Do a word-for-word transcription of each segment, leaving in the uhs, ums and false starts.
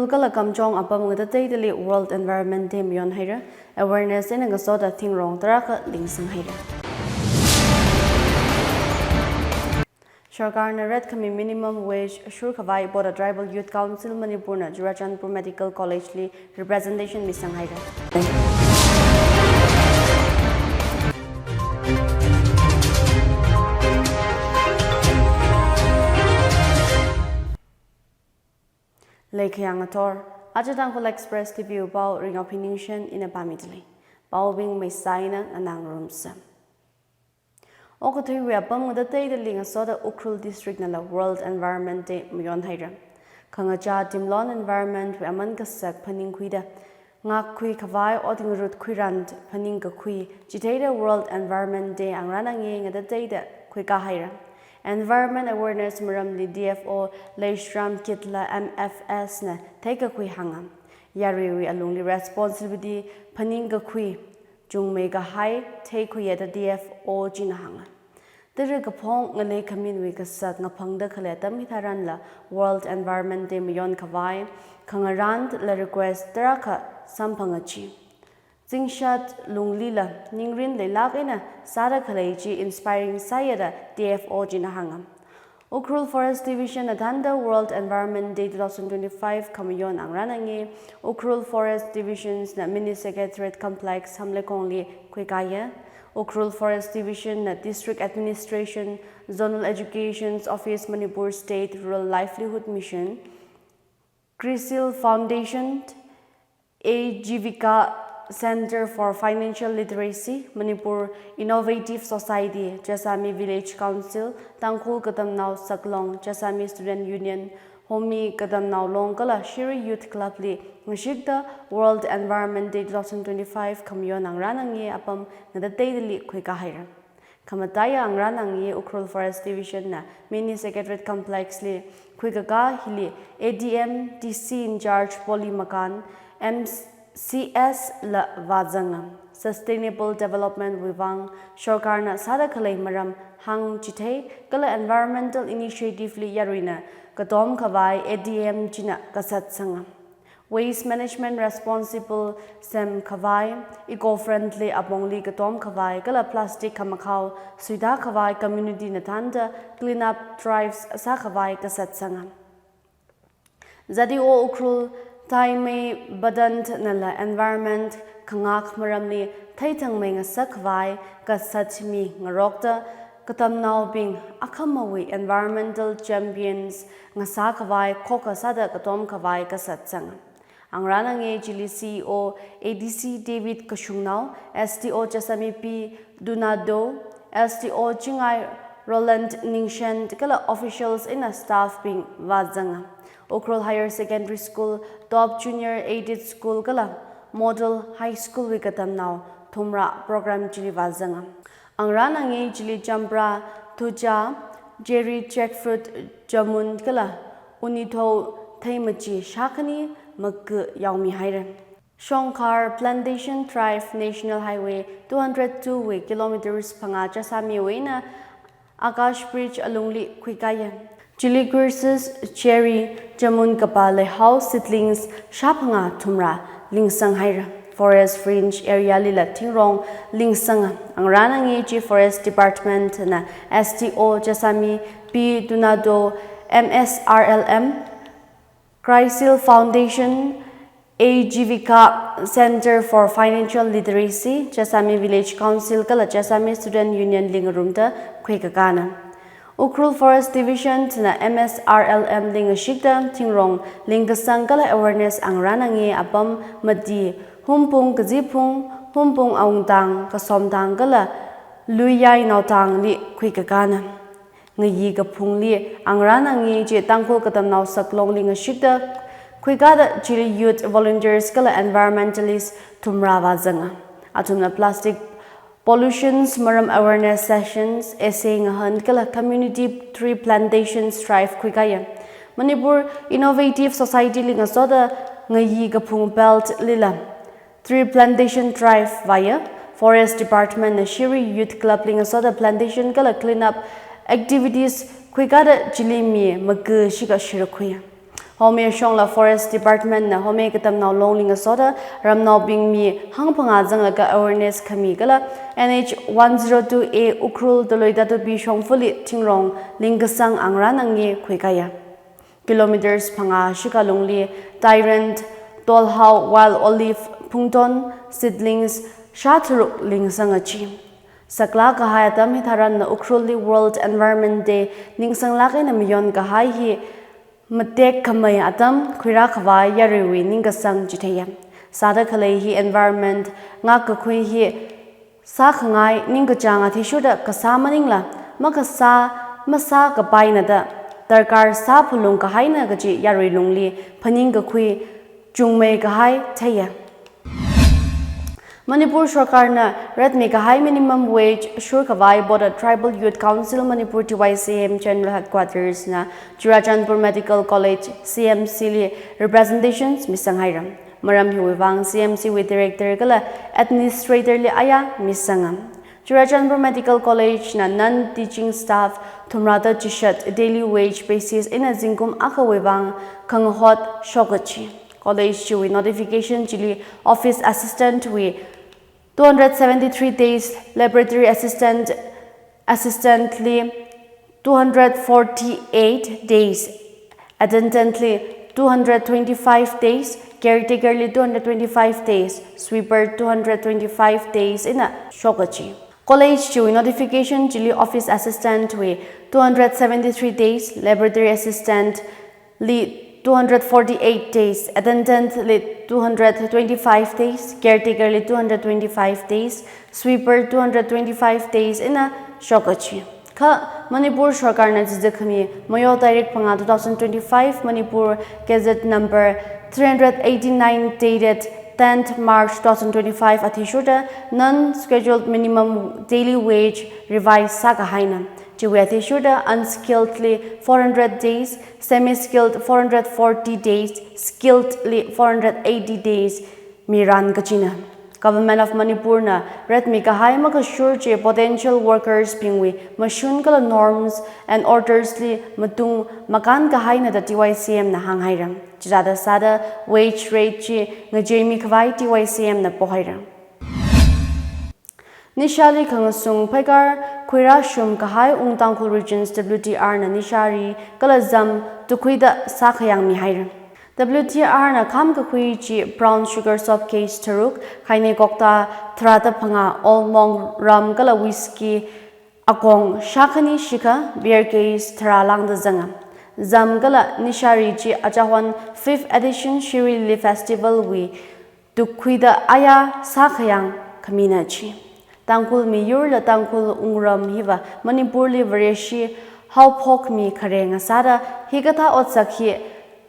Kala Kamjong apam ngatateidali World Environment Day mayonhaira. Awareness eina ngasoda thingrong tarākha lingsanghaira. Sarkarna rate khami minimum wage shurkhavai Bodo Tribal Youth Council Manipurna Churachandpur Medical College li representation misanghaira. Leikhayang athor, aja Tangkhul Express T V wui pao Ringao Phiningshen ina pāmidalei. Paobing meisaina nganāngarumsa. Okathuiwui apam ngatateidali ngasoda Ukhrul District nala World Environment Day mayonhaira. Khangachā Timlon environment wui aman kasak phaningkhuida, ngakkhui khavai ot ngarut khuiran phaningkakhui chitheida World Environment Day ngarānange ngatateida khuikāhaira. Environment awareness maramli D F O Leishram Kitla M F S na theikakhui hānga. Yaruiwui alungli responsibility phaningkakhui chungmeikahai theikhuiya da D F O china hānga. Tara kaphong ngalei khaminwui kasak ngaphangda khalei atam hitharanla World Environment Day mayonkhavai khangarānla request tarākha samphanga chi. Zingshat lunglila ningrin leilāk eina sāda khalei chi inspiring sāya da D F O china hānga. Ukhrul Forest Division na thānda World Environment Day two thousand twenty-five khamayon ngarānange. Ukhrul Forest Divisions na Mini Secretariat Complex Hamleikongli khuikāya. Ukhrul Forest Division na District Administration, Zonal Education Office, Manipur State Rural Livelihood Mission, Crisil Foundation, Ajivika Centre for Financial Literacy, Manipur Innovative Society, Chasami Village Council, Tangkhul Katamnao Saklong, Chasami Student Union, Homi Katamnao Long kala Shirui Youth Club li ngashikta World Environment Day two thousand twenty-five khamayon ngarānange apam ngatateidali khuikāhaira. Khamataiya ngarānange Ukhrul Forest Division na Mini Secretariat Complex li khuikakā hili A D M, D C in charge Polly Makan, M C S la vāzanga. Sustainable development wui vang sarkarna sāda khalei maram hāngchithei kala environmental initiative li yaruina katom khavai A D M china kasatsanga. Waste management responsible semkhavai, eco-friendly apongli katom khavai, kala plastic khamakhao suida khavai community na thānda clean up drives sākhavai kasatsanga. Z E O Ukhrul Thaimei Badant nala environment khangak maramli theithangmei ngasakkhavai kasat mi ngarokta katamnaobing akhamawui environmental champions ngasākhavai khokha sāda katom khavai kasatsanga. Ngarānange chili C E O A D C David Kashungnao, S D O Chasami P Dunado, S D O Chingai Roland Ningshen kala officials eina staff bing vāzanga. Ukhrul Higher Secondary School, Top Junior Aided School kala Model High School wui katamnao thumrā program chili vāzanga. Ngarānange chili champra, thuja, cherry, jackfruit, jamun kala unithou theimachi shākhani maka yaomihaira. Shongkhar Plantation Drive National Highway two hundred two wui kilometers phangā Chasamiwui eina Akash Bridge alungli khuikāya. Chili grasses, cherry, jamun kapā leihao seedlings shāphangā thumrā lingsanghaira. Forest fringe area lila thingrong lingsanga. Ngarānange chi Forest Department na S D O Chasami P Dunado, M S R L M, Crisil Foundation, Ajivika Centre for Financial Literacy, Chasami Village Council kala Chasami Student Union li ngarumda khuikakāna. Ukhrul Forest Division na M S R L M li ngashikta thingrong lingkasang kala awareness ngarānange apam mati Humpung Kaziphung, Humpung Awungtang, Kasomtang kala Luiyai Naotangli khuikakāna. Ngayi kaphungli ngarānange chi Tangkhul Katamnao Saklongli ngashikta khuikāda chili youth volunteers kala environmentalist thumrā vāzanga. Athumna plastic pollutions maram awareness sessions, essay ngahān kala community tree plantation drive khuikāya. Manipur Innovative Society li ngasoda Ngayi Kaphung belt lila tree plantation drive vāya. Forest Department na Shirui Youth Club li ngasoda plantation kala clean up activities khuikāda chili mi maka shikha shirakhuiya. Home shongla Forest Department na Home Katamnao Long ling asoda ramnaobing mi hangphangā zanglaga awareness khami kala N H one zero two A Ukhrul Doloi Tatupi shongfali thingrong lingkasang angrān angye khuikaya. Kilometers phangā shikalungli Tyrant, Tolhao, Wild Olive, Phungton, Seedlings, shā tharuk lingsang achi. Saklāk kahai atam hitharanna Ukhrulli World Environment Day ningsanglāk eina mayon kahai hi matek khamei atam khuirā khavai yaruiwui ningkasang chitheiya. Sāda khalei hi environment ngākkakhui hi sākhangai ningkachāng athishurda kasā maningla, makasā masākapaina da darkar sā phalung kahaina kaji yarui lungli phaningkakhui chungmei kahai theiya. Manipur sarkarna ratmi kahai minimum wage shur khavai Bodo Tribal Youth Council Manipur T Y C M General Headquarters na Churachandpur Medical College C M C li representations misang haira. Maram hiwui vang C M C wui director kala administrator li aya misanga. Churachandpur Medical College na non-teaching staff thumrada chishat daily wage basis eina zingkum akhawui vang khangahot shok achi. College chiwui notification chili office assistant wui two hundred seventy-three days, laboratory assistant, assistant li two hundred forty-eight days, attendant li two hundred twenty-five days, caretaker li two hundred twenty-five days, sweeper two hundred twenty-five days eina shok achi. College chiwui notification chili office assistant wui two hundred seventy-three days, laboratory assistant li two hundred forty-eight days, attendant li two hundred twenty-five days, caretaker li two hundred twenty-five days, sweeper two hundred twenty-five days eina shok achi. Kha Manipur sarkarna chizikhami mayo tarik phangā two thousand twenty-five Manipur Gazette number three hundred eighty-nine dated tenth March two thousand twenty-five athishurda non-scheduled minimum daily wage revise sākahaina. Chiwui athishurda unskilled li four hundred days, semi-skilled four hundred forty days, skilled li four hundred eighty days miran kachina. Government of Manipur na ratmi kahai makashur chi potential workers bingwui mashun kala norms and orders li matung makān kahaina da T Y C M na hānghaira. Chithāda sāda wage rate chi ngacheimi khavai T Y C M na pohaira. Nishali khangasung phaikar khuirā shum kahai Ung Tangkhul Regions W T R na Nishari kala Zam tukhuida sākhayang mihaira. W T R na kham kakhui chi brown sugar soap case tharuk, khainei kokta tharāda phangā, Old Monk rum kala whisky akong shākhani shikha, beer case tharā lāngda zanga. Zam kala Nishari chi achahon fifth edition Shirui Lily Festival wui tukhuida aya sākhayang khamina chi. Tangkhul miyurla Tangkhul wungram hiva Manipurli Vareshi haophokmi khare ngasāda hikathā otsak hi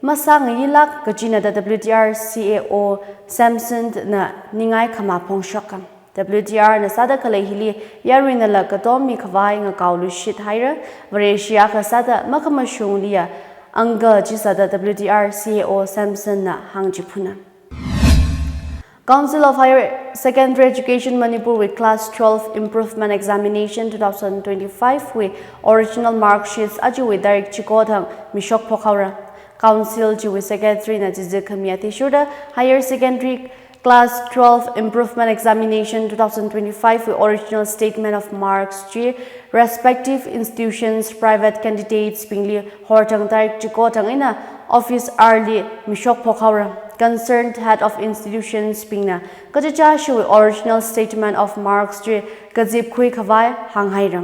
masāngayilāk kachina da W T R C A O Samson na ningai khamā phongshoka. W T R na sāda khalei hili yaruinala katommi khavai ngakaoluishit haira, Vareshi akha sāda makhamashungliya angka chi sāda W T R C A O Samson na hāngchiphuna. Council of Higher Secondary Education Manipur wui Class twelve Improvement Examination two thousand twenty-five wui original mark sheets aja wui tarik chiko thang mishok phokhaora. Council chiwui secretary na chizikhami athishurda Higher Secondary Class twelve Improvement Examination two thousand twenty-five wui original statement of marks chi respective institutions private candidates bingli horthang tarik chiko thang eina office hour li mishok phokhaora. Concerned head of institutions bingna kachichāshiwui original statement of marks chi kazipkhui khavai hānghaira.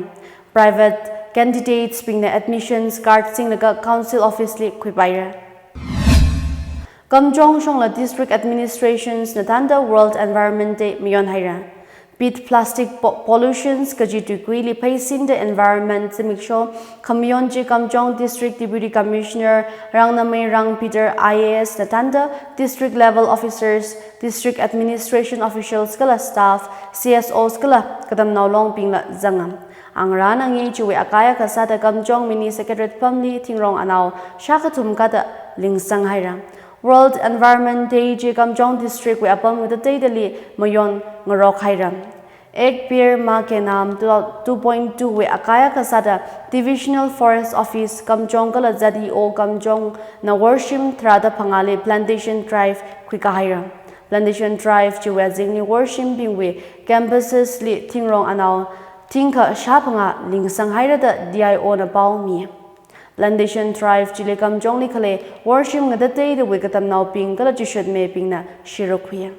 Private candidates bingna admissions card singlaga council office li khuipaira. Kamjong shongla district administrations na thānda World Environment Day mayonhaira. Pit plastic po-, pollutions kaji tuikuili pheisinda environment zimiksho khamayon chi Kamjong District Deputy Commissioner Rangnameirang Peter I A S na thānda district level officers, district administration officials kala staff, C S Os kala katamnao longbingla zanga. Angrān angye chiwui akai akha sāda Kamjong Mini Secretariat pamli thingrong anao shākathum kada lingsanghaira. World Environment Day chi Kamjong District wui apam wui tateidali mayon ngarokhaira. Ek Ped Maa Ke Naam two point two wui akaya kasāda Divisional Forest Office Kamjong kala Z E O Kamjongna worshim tharāda phangāli plantation drive khuikahaira. Plantation drive chiwui azingli worshimbingwui campuses li thingrong anao thingkha shāphangā lingsanghaira da D I O na pao mi. Plantation drive chili Kamjongli khalei worshim ngatateidawui katamnaobing kala chishutmebingna shirakhuiya.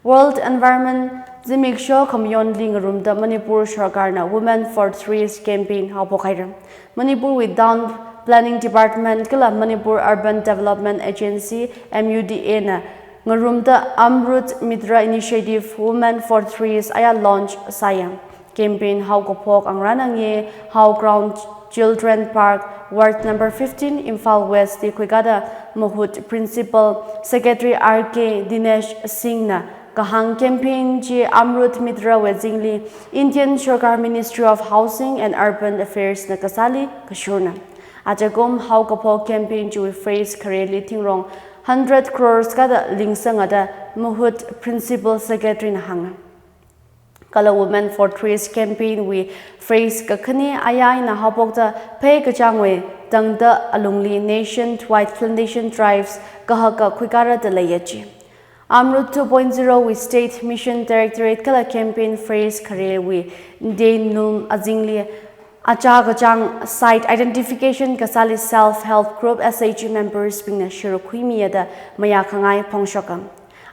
World Environment zimiksho khamayonli ngarumda Manipur Sarkarna Women for Trees campaign haophokhaira. Manipurwui Town Planning Department kala Manipur Urban Development Agency, M U D A na ngarumda Amrut Mitra Initiative Women for Trees aya launch sāya. Campaign haokaphok Angra Nangye Hao Crown Children Park, Ward number fifteen, Imphal West li khuikada MAHUT Principal Secretary R K Dinesh Singh na kahāng campaign chi Amrut Mitra wui azingli Indian Sarkar Ministry of Housing and Urban Affairs na kasāli kashurna. Ajakum haokaphok campaign chiwui phase khareli thingrong hundred crores kada lingsanga da MAHUT Principal Secretary na hānga. Kala Women for Trees campaign wui phase kakhane aya eina haophokta phei kachāngwui tangda alungli nationwide plantation drives kahaka khuikara da leiya chi. Amrut two point zero wui State Mission Directorate kala campaign phase kharewui day num azingli achā kachāng site identification kasāli self help group S H G members bingna shirakhuimiya da mayākhangai phongshoka.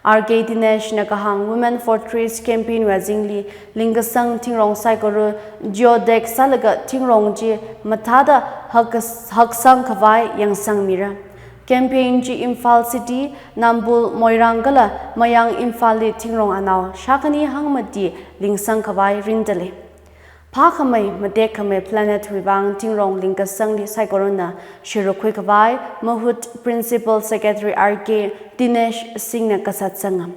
R K Dinesh na kahāng Women for Trees campaign wui azingli lingkasang thingrong saikora geotag sālaga thingrong chi mathāda hakas-, haksang khavai yangsangmira. Campaign chi Imphal City, Nambul, Moirang kala Mayang Imphal li thingrong anao shākhani hangmati lingsang khavai rinda lei. Phākhamei, matek khamei planet wui vang thingrong lingkasangli saikorana shirakhui khavai MAHUT Principal Secretary R K Dinesh Singh na kasat sangam.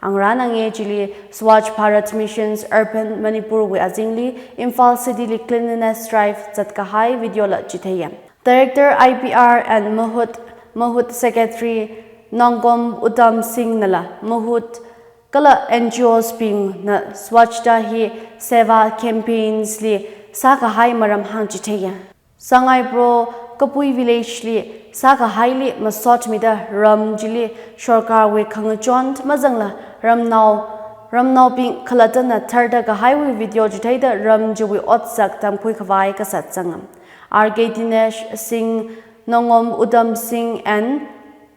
Angra Nangye chili Swachh Bharat Mission's Urban Manipur wui azingli Imphal City li cleanliness drive zatkahai video la chitheiya. Director I P R and MAHUT, MAHUT Secretary Nongkom Uttam Singh nala MAHUT kala N G Os bingna Swachhata Hi Seva campaigns li sākahai maram hāngchitheiya. Sangaipro Kapui village li sākahaili masotmida ram chili sarkarwui khangachon mazangla ramnao, ramnaobing khalattana tharda kahaiwui video chitheida ram chiwui otsak tamkhui khavai kasat sangam. R K Dinesh Singh, Nongkom Uttam Singh and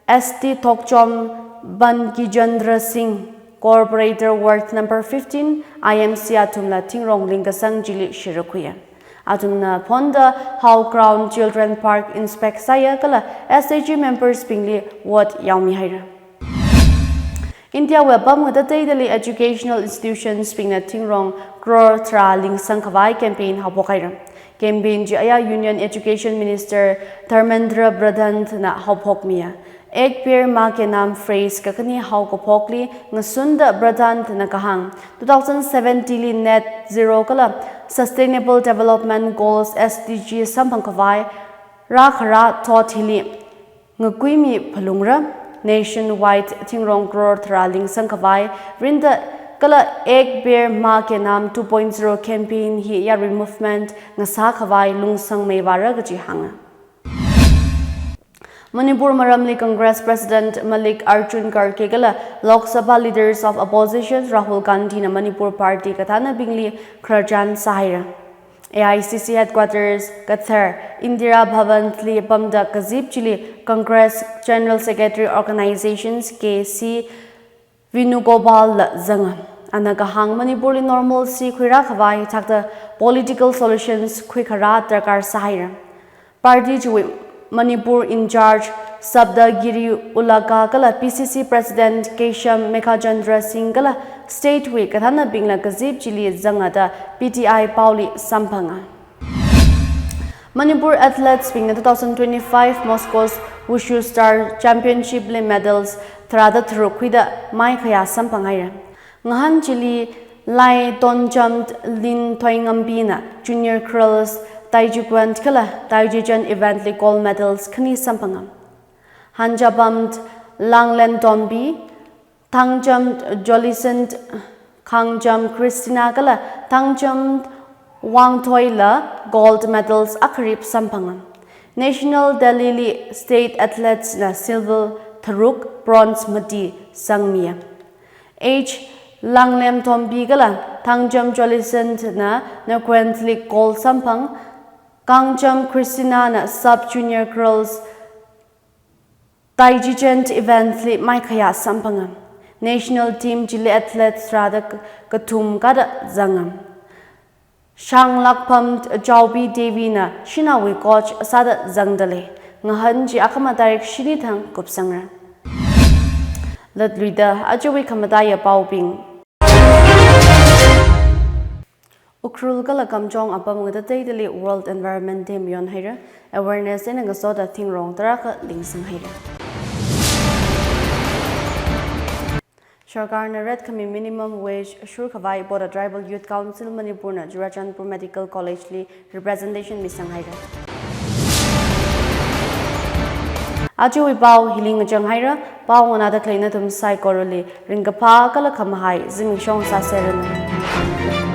S T Thokchom Bankijendra Singh, Corporator Ward number fifteen, I M C athumla thingrong lingkasang chili shirakhuiya. Athumna phonda Hao Crown Children Park inspect sāya kala S H G members bingli vote yaomihaira. India wui apam ngatateidali educational institutions bingna thingrong crore tharā lingsang khavai campaign haophokhaira. Campaign chi aya Union Education Minister Dharmendra Pradhan na haophokmiya. Ek Ped Maa Ke Naam phase kakhane haokaphokli ngasunda Pradhan na kahāng, two thousand seventy li net zero kala Sustainable Development Goals, S D G, samphang khavai rākharā thot hili ngakuimi phalungra. Nationwide thingrong crore tharā lingsang khavai rinda kala Ek Ped Maa Ke Naam two point zero campaign hi yarui movement ngasā khavai lungsangmei vāra kaji hānga. Manipur maramli Congress President Mallikarjun Kharge kala Lok Sabha Leaders of Opposition Rahul Gandhi na Manipur Party kathānabingli khararchan sāhaira. A I C C Headquarters kathar Indira Bhavan li pamda kazip chili Congress General Secretary Organizations K C Venugopal la zanga. Ana kahāng Manipurli normalcy khuirā khavai thakta political solutions khuikharā darkar sāhaira. Party chiwui Manipur in charge Saptagiri Ulaka kala P C C President Keisham Meghachandra Singh kala state wui kathānabingla kazip chili zanga da P T I paoli samphanga. Manipur athletes bingna two thousand twenty-five Moscow's Wushu Star Championship li medals tharāda tharuk khuida maikhayā samphanghaira. Ngahān chili Lai Tonjam Lin Thoingambina junior girls Taijikwon kala Taijijan event li gold medals khani samphanga. Hanjapam Langlen Tombi, Thangjam Jolison Khangjam Christina kala Thangjam Wangthoila gold medals akharip samphanga. National Delhili state athletesna silver tharuk, bronze mati sangmiya. H Langlem Tombi kala Thangjam Jollisonna Nakwentli gold samphang. Khangjam Christinana sub junior girls Taiji Chant event li maikhaya samphanga. National team chili athletes rāda k-, kathum kada zanga. Shanglakpham Chaubi Devi na shinaowui coach sāda zangdalei. Ngahān chi akhama tarik shini thang kupsangra. Latluida ajawui khamataiya paobing. Ukhrul kala Kamjong apam ngatateidali World Environment Day mayonhaira, awareness eina ngasoda thingrong tarākha lingsanghaira. Sarkarna rate khami minimum wage shurkhavai Bodo Tribal Youth Council Manipurna Churachandpur Medical College li representation misanghaira. Ajawui pao hili ngachanghaira, pao nganāda khalei nathum saikorali ringkaphā kala khamahai zimiksho sāseranu.